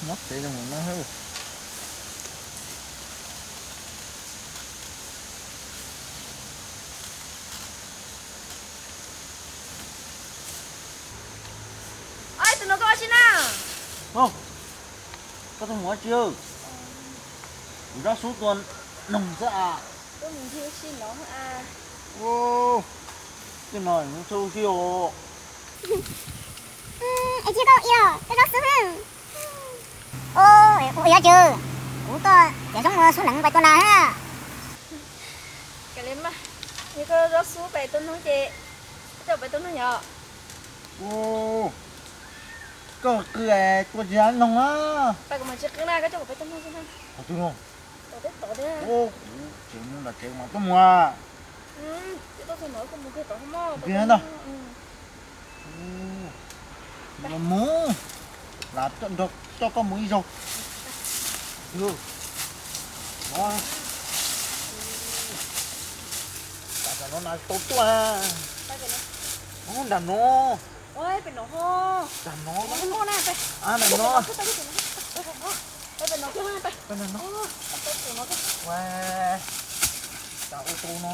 Nyob tsev zoo no. Tus no koj ua si na? Koj tuaj mus ua tsi? Kuv zov xub tua noog xwb as. Tuaj mus ncig ua si no as. Tej no txhua ua si os. Es tsis koj ua ib los koj zov xub. Ua yog tsis kuv tuaj tiam zoo ua xub hneev pais tua nas. Kav liam mas, yog koj zov xub pais tua noog ces koj coj pais tua noog yom. Koj qw tua tsis noog na. Pais kuv mam tsis qw na, koj coj kuv pais tua noog xwb na. Qhov twg no? Tom tej tod thiab. Kuv tseem mus nram tsev mas tuaj mus. Ces tuaj txog no koj mus kiag tod mog. Mus kiag ntag. Los mus, lam coj koj mus ib zaug. Tam sim no nas tau tuaj. Nram no. Nram no. Nram no. Ua, tas ua tau no.